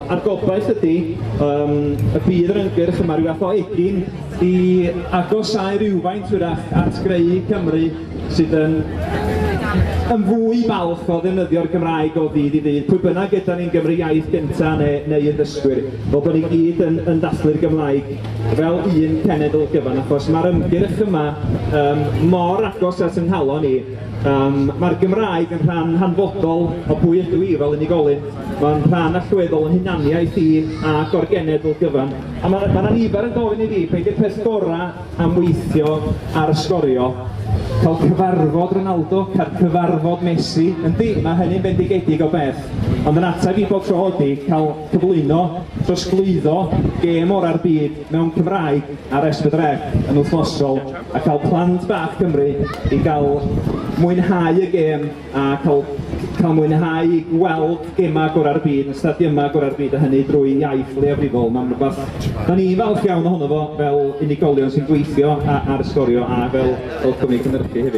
A'r gobaith ydy y bydd yr ymgyrch yma rhyw fath o egin i agosáu rhywfaint hwyrach at greu Cymru sydd yn fwy balch o ddefnyddio'r Gymraeg o ddydd i ddydd. Pwy bynnag ydan ni'n Gymry iaith gynta neu yn ddysgwyr, fel bod ni gyd yn dathlu'r Gymraeg fel un cenedl gyfan, achos mae'r ymgyrch yma mor agos at yng nghalon i. Mae'r Gymraeg yn rhan hanfodol o pwy ydw i fel unigolyn. Mae'n rhan allweddol yn hunaniaeth i ac o'r genedl gyfan. A mae 'na nifer yn gofyn i fi, be 'di'r peth gorau am weithio ar Sgorio? Cael cyfarfod Ronaldo, cael cyfarfod Messi. Yndi, mae hynny'n bendigedig o beth. Ond yn ateb i bob tro ydy cael cyflwyno, trosglwyddo gêm ora'r byd mewn Cymraeg ar S4C yn wythnosol a cael plant bach Cymru i gael mwynhau y gêm a cael mwynhau gweld gemau gorau'r byd yn stadiymau gorau'r byd, a hynny drwy iaith leiafrifol. Mae'n rhywbeth da ni'n falch iawn ohono fo fel unigolion sy'n gweithio ar Sgorio a fel cwmni cynhyrchu hefyd.